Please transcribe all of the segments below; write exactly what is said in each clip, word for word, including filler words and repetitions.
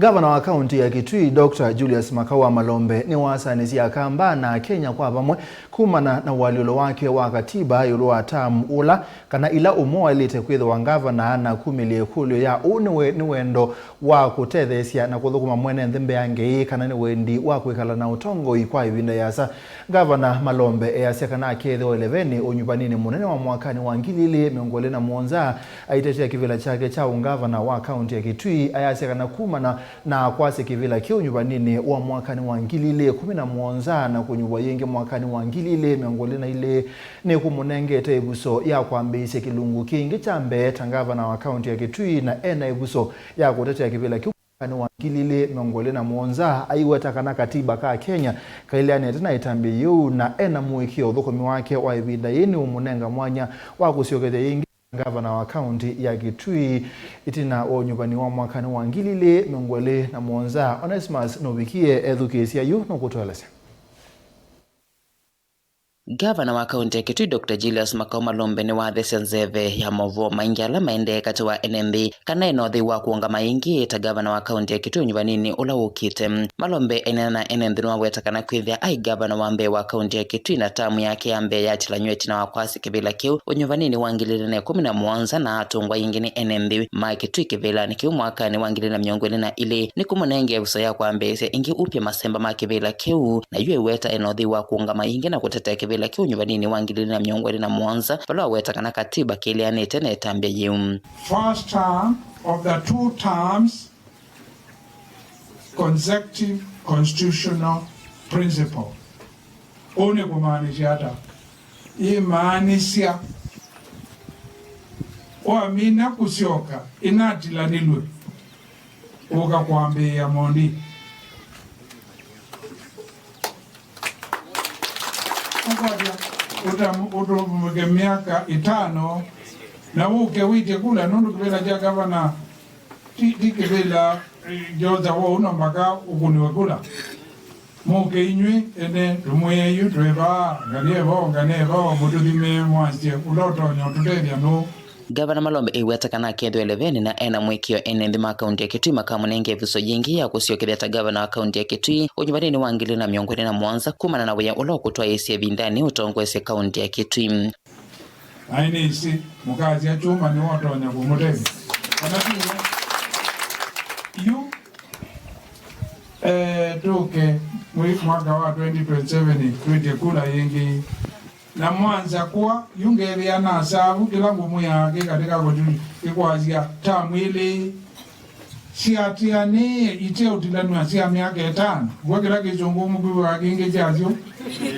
Ngavana wa kaunti ya Kitui, Doctor Julius Makau wa Malombe, nĩwasanĩsye Akamba na Akenya kwa vamwe kumana na ũalyũlo wake wa katiba ĩũlũ wa term ũla, kana ila ũmwe waĩlĩte kwĩthĩwa ngavana, na kumĩlya ĩkũlyo ya ũũ nĩ we-, nĩ wendo wa kũtetheesya na kũthũkũma mwene nthĩ mbeange ĩĩ, kana nĩ wendi wa kwĩkala na ũtongoi kwa ĩvinda yĩasa. Ngavana Malombe easya kana akeethĩwa ũelevenĩ ũnyuvanĩnĩ mũnene wa mwakanĩ wa ngili ilĩ mĩongo ĩlĩ na mũonza, aitetea kĩvĩla kyake kya ũngavana wa kaunti ya Kitui, ayasya kana kumana na kwasya kĩvĩla kĩu ũnyuvanĩnĩ wa mwakanĩ wa ngili ilĩ ĩkũmi na mũonza na kũnyuvwa yĩngĩ mwakanĩ wa ngili ilĩ mĩongo ĩlĩ na ilĩ, nĩkũmũnengete ĩvuso ya kwambĩĩsya kĩlungu kĩngĩ kya mbee ta ngavana wa kaunti ya Kitui, na ena ĩvuso ya kũtetea kĩvĩla kĩu mwakanĩ wa ngili ilĩ mĩongo ĩlĩ na mũonza, aiweta kana katiba ka Kenya kaĩleanĩte na ĩtambya yĩu, na ena mũĩkĩĩo ũthũkũmi wake wa ĩvinda yĩĩ nĩũmũnenga mwanya wa kũsyokethya yĩngĩ ngavana wa kaunti ya Kitui ĩtina wa ũnyuvani wa mwakanĩ wa ngili ilĩ mĩongo ĩlĩ na mũonza. Onesmus Novikie ethukĩĩsya yu nũkũtũelesya. Ngavana wa kaunti ya Kitui, Doctor Julius Makau Malombe, nĩwathesya nzeve ya maũvoo maingĩ ala maendee katĩ wa ene nthĩ kana ena ũthei wa kũũngama ĩngĩ ta ngavana wa kaunti ya Kitui ũnyuvanĩnĩ ũla wũkĩte. Malombe eneena na ene nthĩ nĩwaweta kana kwĩthĩa aĩ ngavana wa mbee wa kaunti ya Kitui na tamu yake ya mbee yatilanyw'a ĩtina wa kwasya kĩvĩla kĩu ũnyuvanĩnĩ wa ngili ilĩ na ĩkũmi na mũonza na atũngwa ĩngĩ nĩ ene nthĩ ma Kitui kĩvĩlanĩ kĩu mwakanĩ wa ngili ilĩ na mĩongo ĩlĩ na ilĩ, nĩkũmũnenge ĩvuso ya kwambĩĩsya ĩngĩ upya masemba ma kĩvĩla kĩu, na yu eweta ena ũthei wa kũũngama ĩngĩ na kũtetea kĩvĩla kĩu ũnyuvanĩnĩ wa ngili ilĩ na mĩongo ĩlĩ na mũonza, vala waweta kana katiba kĩleanĩte na ĩtambya yĩu. First term of the two terms consecutive constitutional principle. Ũu nĩ kũmaanisya ata? Yĩmaanisya wamina kũsyoka ĩnatilanĩlw'e ũka kwambĩĩa mondi. Ũkwatya ũta-, ũtũmĩke myaka ĩtano na ũke wĩtye kula nũndũ kĩvĩla kya gavana ti, ti kĩvĩla, eh, kyosa wou no mpaka ũkũnĩwe kula. Mũke inyw'ĩ ene tũmwĩe yu twĩ vaa, ngalĩ evo, ngalĩ evo, mũtũthime mwasye ũla ũtonya ũtũtethya nũũ. Ngavana Malombe eiweta kana akethĩwa eleveni na ena mũĩkĩĩo ene nthĩ ma kaunti ya Kitui makamũnenga ĩvuso yĩngĩ ya kũsyokethya ta ngavana wa kaunti ya Kitui ũnyuvanĩnĩ wa ngili ilĩ na mĩongo ĩlĩ na mũonza kumana na wĩa ũla ũkũtwaĩĩsya ĩvindanĩ ũtongoesye kaunti ya Kitui. Naĩ nĩsĩ mũkasya Kyũma nĩwe ũtonya kũmũtethya. Kana tiw'o? Yu, eh, tũke mwĩ-, mwaka wa twenty twenty-seven twĩtye kula yĩngĩ. Na mwanza kwa, yu ngethĩa na savu kĩla ngũmwĩaa kĩ katĩ ka kũtũ kĩkwasya tamu ilĩ siatĩanĩĩe iteũtilanw'a sya myaka ĩtano. W'o kĩla kĩsũngũ mũkwĩw'aa kĩngĩ kyasyo,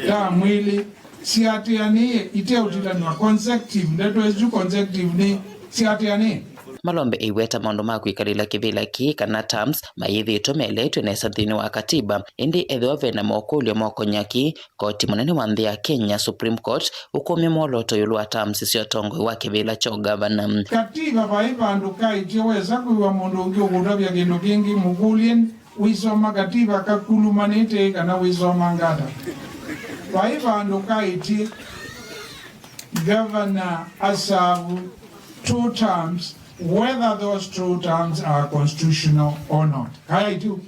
tamu ilĩ siatĩanĩĩe iteũtilanw'a, consecutive. Ndeto ĩsu consecutive nĩ siatĩanĩĩe. Malombe eiweta maũndũ ma kwĩkalĩla kĩvĩla kĩĩ kana terms mayĩthĩĩtwe meletw'e nesa nthĩnĩ wa katiba, ĩndĩ ethĩwa ve na mokũlyo mokonya kĩĩ, koti mũnene wa nthĩ ya Kenya, Supreme Court, ũkũmya mwolooto ĩũlũ wa terms sya ũtongoi wa kĩvĩla kya ũgavana. Katiba vai vandũ kaĩtye wesa kwĩw'a mũndũ ũngĩ ũkũtavya kĩndũ kĩngĩ, mũkũlye wĩsoma katiba kakulumanĩte kana wĩsomanga ata. Vai vandũ kaĩtye gavana asavu two terms, whether those two terms are constitutional or not. Kayaitũ.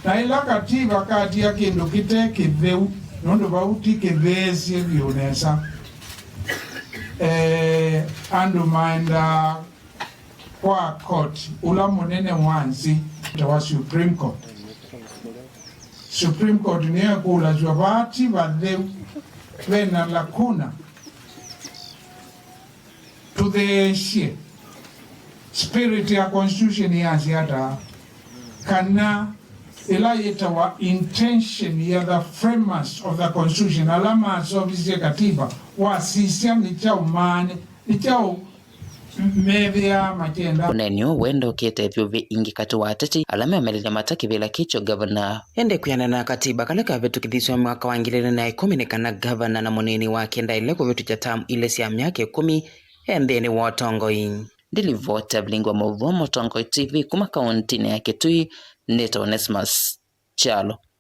Na ĩla katiba katia kĩndũ kĩte kĩtheu, nũndũ vau ti kĩtheesye vyũ nesa. Eh, andũ maendaa kwa court ũla mũnene wa nthĩ, ta wa Supreme Court. Supreme Court nĩyo ĩkũlasw'a vaa ti vatheu, vena lacuna. Tũtheesye spirit ya constitution yasya ata, kana ĩla yĩtawa intention ya the framers of the constitution, ala masovisye katiba, wasisya nĩ kyaũ maane, nĩ kyaũ methĩaa makyenda. Ũneeni ũũ wendokete vyũvĩ ĩngĩ katĩ wa ateti ala meũmelelya mata kĩvĩla kĩ kya ũgavana. Ĩndĩ kwĩanana na katiba kala kavĩtũkĩthisye mwaka wa ngili ilĩ na ĩkũmi nĩ kana gavana na mũneeni wake ndaĩle kũvĩtũkya term ilĩ sya myaka ĩkũmi e nthĩnĩ wa ũtongoi. Ndilivota Vilingwa Mũvoo, Mũtongoi T V kuma kauntinĩ ya Kitui, nĩtawa Onesmus Kyalo.